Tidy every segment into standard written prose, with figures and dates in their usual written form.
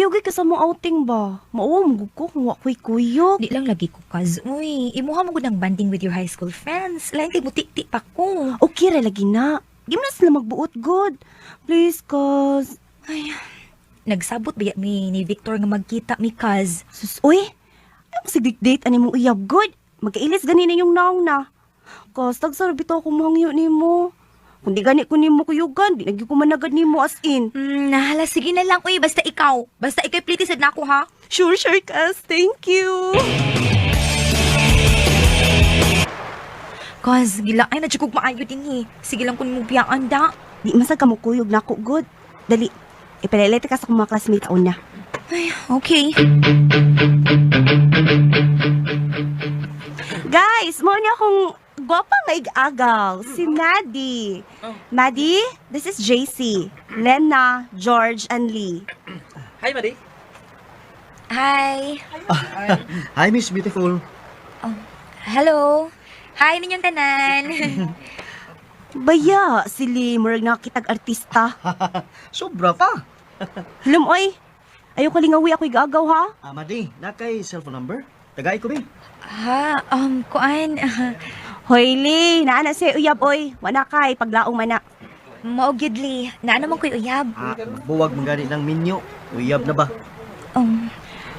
Kuyogay ka sa mong outing ba? Mauwa mo ko kung wa ko'y kuyog. Di lang lagi ko, Kaz. Uy, imuha mo gud ang bonding with your high school friends. Lain kay muti-ti pa ko. Okay ra lagi na. Di mo na sila magbuot good. Please, Kaz. Ay, nagsabot ba mi ni Victor nga magkita mi, Kaz? Sus, uy. Ay mo sig date ani mong uyab good. Magkailis gani na yung naong na. Kaz, tagsara bitaw ko mahangyo nimo. Kung di gani ko nimo kuyugan, di nagyo ko managad nimo as in. Nahala, sige na lang. Uy, basta ikaw. Basta ikaw pliti sad na ako, ha? Sure, sure, Kaz. Thank you. Kaz, gila. Ay, nadyo kog maayo din eh. Sige lang kung mong da. Di masag ka mo kuyog nako good. Dali. Ipalelete ka sa akong mga classmate una. Ay, okay. Guys, mo niya akong gwapa nga ig-agaw, si Maddie. Maddie, this is JC, Lena, George, and Lee. Hi, Madi. Hi. Hi, Miss Beautiful. Hello. Hi ninyong tanan. Baya, si Lee, murag nakitag artista. Sobra pa. Halom, oy. Ayaw kalingawi ako ig-agaw, ha? Ah, Madi, na kay cellphone number? Tagay ko, be. Ha, kuan. Hoy, Lee, naana siya uyab, oy. Wana kay, paglaong mana. Mao gyud li. Naa naman ko'y uyab. Ah, buwag mong gani ng minyo. Uyab na ba?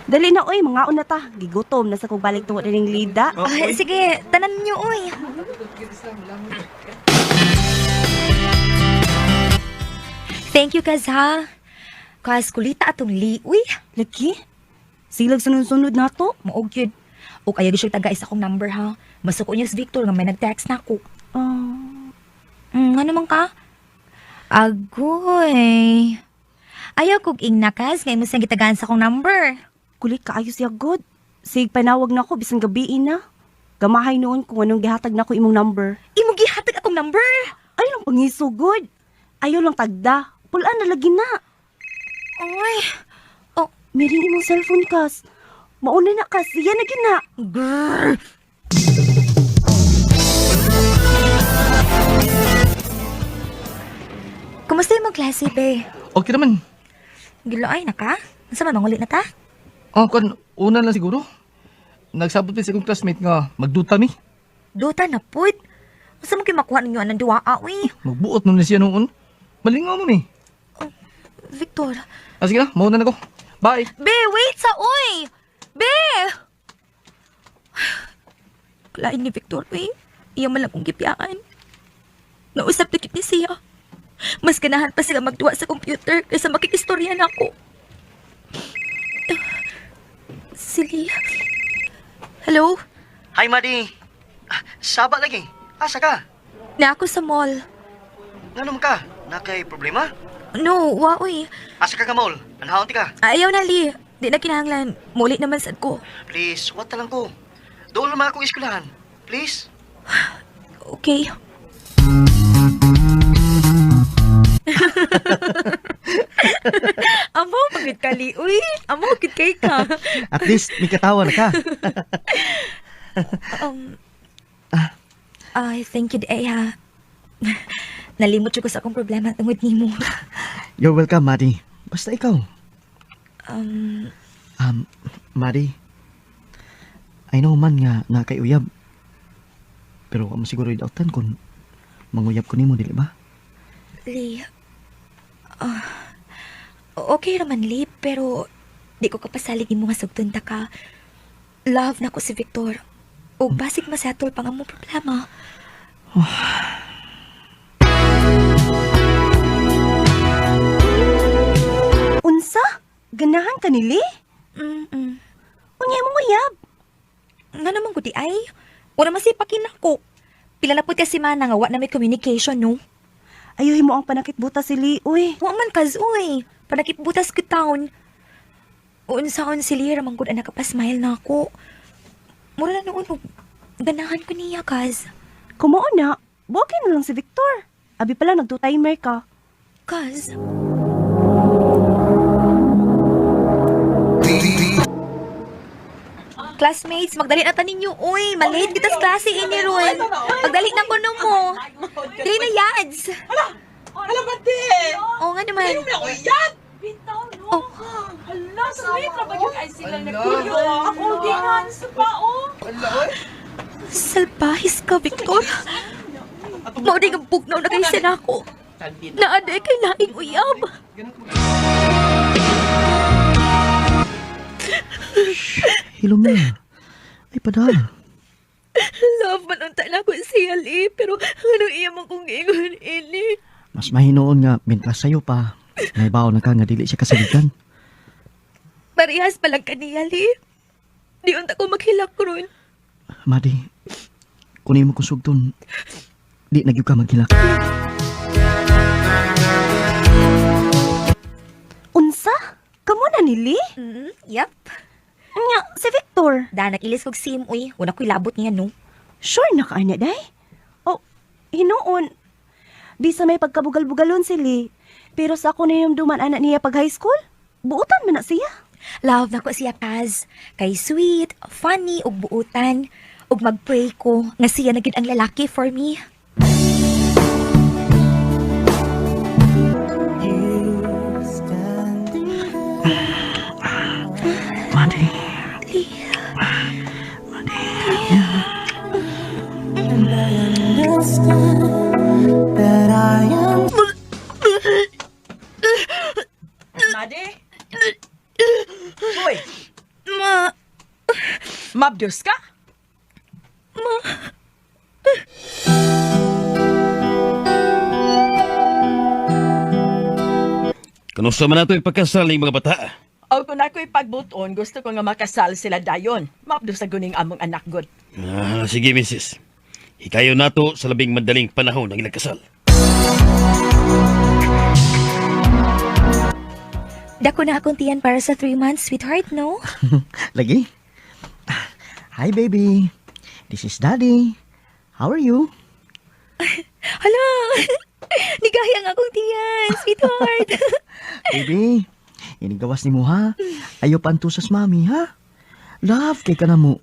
Dali na, oy, mga una ta. Gigutom na sa kong balik tungod ning Lida. Oh, Ah, oy. sige, tanan niyo oy. Thank you, Kaz, ha. Kaz, kulita atong li. Uy, Lagi? Silag sunod-sunod na to. mao gyud. O kaya siya taga isa kong number, ha. Masuko niya si Victor nga may nag-text na ako. Ah, Ano man ka? Agoy. Ayaw kog ingna, Kaz, ngay mo siyang gitagaan sa akong number. Kulit kaayo siya good. Sig panawag na ko bisan gabi na. Gamahay noon kung anong gihatag na ko imong number. Imo gihatag akong number. Ay lang pangisugod. Ayaw lang tagda. Pulaan na lagi na. Oy. Oh, Miring imong cellphone kas. Mauna na kas. Yan na gina. Grrr. Kumusta yung mga klase, be? Okay naman. Gilaay na ka? Nasa man, mangulit na ta? Oh, kun una lang siguro. Nagsabot din sa akong classmate nga magduta mi. Duta na pud. Unsa man kay makuha ninyo anang duwa, uy? Magbuot nun na siya noon. Malingaw mo mi. Victor. Ah, sige na, mauna na ko. Bye. Be, wait sa uy! Be! Kalain ni Victor, uy. Iya man lang kong gipiyaan. Nausap na gyud ni siya. Mas ganahan pa sila magduwa sa computer kaysa makikistorya na ako. Sili. Hello? Hi, Madi. Ah, saba lagi. Asa ka? Na ako sa mall. Nganom ka? Na kay problema? No, wa uy. Asa ka ka mall? Anhaon ti ka? Ayaw na, Lee. Di na kinahanglan. Muli naman sad ko. Please, what lang ko. Doon lang akong eskwelahan. Please. Okay. Amo, pagit kali. Uy, amo, gid kay ka. At least, may katawa na ka. Um, ay, thank you, day, ha. Nalimot ko sa akong problema tungod nimo. You're welcome, Madi. Basta ikaw. Um, Madi, I know man nga na kay uyab. Pero wa mo siguro idautan kung manguyab ko nimo, dili ba? Lee, ah, okay raman, Lee, pero di ko kapasalig nimo nga sugton ta ka. Love na ko si Victor. O basig masettle pa nga mo problema. Unsa? Ganahan ka ni Lee? Mm-mm. Unya imong uyab. Nga naman ko di ay. Wala man siya pakinako. Pila na po kasi mana nga wa na may communication, no? Ayuhin mo ang panakitbuta si Lee, uy. Wa man kaz, uy. Panakipbutas ko taon. Unsaon si Lee, ramang gud ang nakapasmile na ako. Mura na noon, og ganahan ko niya, kaz. Kumuo na, buwagin na lang si Victor. Abi pala, nagto-timer ka. Kaz. Classmates, magdali na ta ninyo. Uy, malate kita sa klase ini ron. Magdali na ko no mo. Dali na yads. Hala, hala ba, te? Oo nga naman. Ano na uyat? Oh. Hala, Sweet ra ba yun ay sila nagkuyo? Holding hands pa, oh. Salpahis ka, Victor. Mao di nga bugnaw na kay sinako. Naaday kay laing uyab. Hilom na. Ay, pada. Love man unta na ko siya, Lee. Pero anong iya mo kong giingon ini? Mas mahinoon nga, mintas sa'yo pa. Naibaw na ka nga dili siya kasaligan. Parehas pa lang kaniya, Lee. Di unta ko maghilak ron. Madi, kunin mo kong sugton. Di na gyud ka maghilak. Unsa? Kamo na ni Lee? Yep. Nya, si Victor. Da, nag-ilis kog sim, uy. Wala ko'y labot niya, no? Sure na ka ana day? Oh, hinuon. Bisa may pagkabugal-bugalon si Lee. Pero sa ako duman anak niya pag high school, buutan man na siya. Love na ko siya, Kaz. Kay sweet, funny, ug buutan. Ug mag-pray ko nga siya na gid ang lalaki for me. Madi. Lee. Madi? Hoy, Ma, mabdos ka? Kanusa man nato ipagkasal ning mga bata? O kung ako'y pagbuton, gusto ko nga makasal sila dayon. Mabdos sa guning among anak god. Ah, sige, misis. Hikayo nato sa labing madaling panahon ang ilang kasal. Dako na akong tiyan para sa 3 months, sweetheart, no? Lagi. Hi, baby. This is Daddy. How are you? Hala! Nigahi ang akong tiyan, sweetheart. Baby, inigawas ni mo ha. Ayaw pa antusas mami ha. Love kay ka na mo.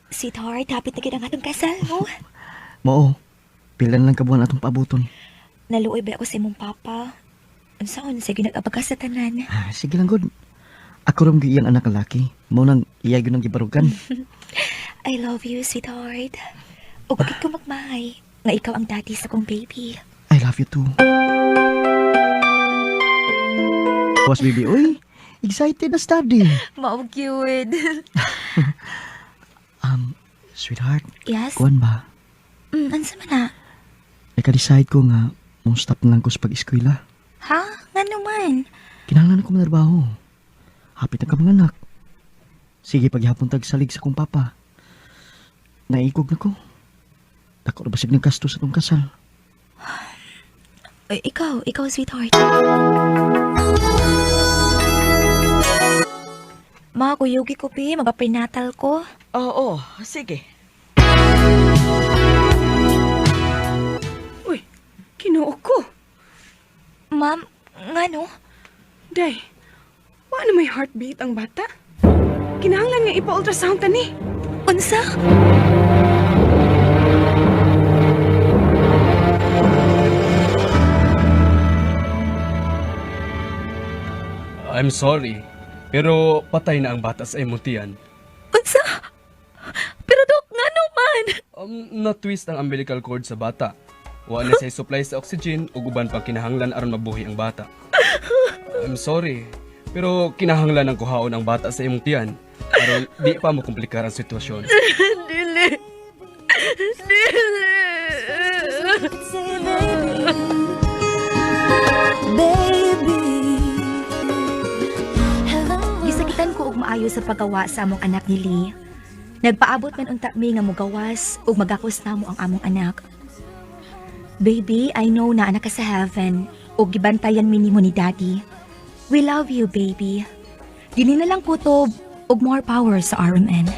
Sweetheart, hapit na gid ang atong kasal, no? Mao, pila na lang kabuhan atong paabuton. Naluoy ba ako sa imong papa? Unsaon sa ginag-abaga sa tanan? Ah, sige lang god. Ako ram gyud iyang anak laki. Mao nang iya gyud ang gibarugan. I love you, sweetheart. Ug bakit ko magmahay nga ikaw ang daddy sa kong baby. I love you too. Boss baby, uy. Excited na study. Mao cute. Sweetheart, Yes? kuan ba? Unsa man na? Naka-decide ko nga mo stop na lang ko sa pag-eskwela. Ha? Ngano man? Kinahanglan ako manarbaho. Hapit na ka mga anak. Sige, paghapon tag salig sa kong papa. Naikog na ko. Dako na basig ng gasto sa tong kasal. Ay, ikaw, sweetheart. Ma, kuyugi ko, pi. Magpa-prenatal ko. Oo, sige. Uy, Kinoo ko. Ma'am, ngano? Day, wa na may heartbeat ang bata? Kinahanglan nga ipa-ultrasound ta ni. Unsa? I'm sorry, pero patay na ang bata sa imong tiyan. Unsa? Pero dok, ngano man? Na-twist ang umbilical cord sa bata. Wa na siya supply sa oxygen ug uban pang kinahanglan aron mabuhi ang bata. I'm sorry, pero kinahanglan ang kuhaon ang bata sa imong tiyan aron di pa mo komplikar ang sitwasyon. Dili. Dili. Gisakitan ko og maayo sa paggawa sa among anak ni Lee. Nagpaabot man unta mi nga mogawas ug magakos namo ang among anak. Baby, I know na anak ka sa heaven ug gibantayan mi nimo ni Daddy. We love you, baby. Dili na lang kutob ug more power sa RMN.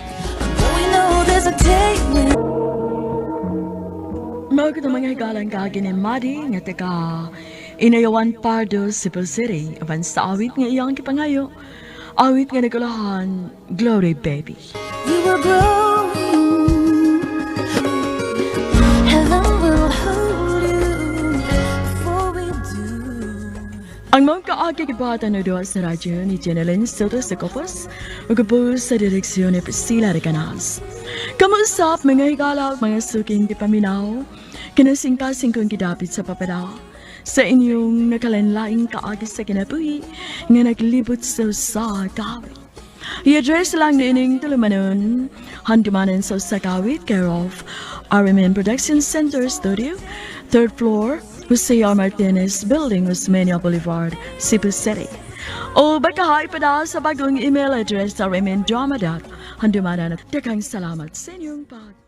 Mao gud ang mga higalang kaagi ni Madi nga taga Inayawan Pardo, Cebu City, apan sa awit nga iyang gipangayo. Awit nga nagulahan, Glory Baby. You were growing. Heaven will hold you, for we do. Ang mga kaagi gibata na duha sa radyo ni Jeneline Soto sa Copos ug sa direksyon ni Priscilla Recanas. Kamuusap mga higala ug mga suking gipaminaw, kinasingkasing kong gidapit sa papada sa inyong nakalanlaing kaagi sa kinabuhi nga naglibot sa usa ka awit. I-address lang niining tulumanon, Handumanan sa usa ka awit, care of RMN Production Center Studio, third floor, Jose R. Martinez Building, Osmeña Boulevard, Cebu City. O baka ipadala sa bagong email address rmndrama.handumanan. Daghang salamat sa inyong pag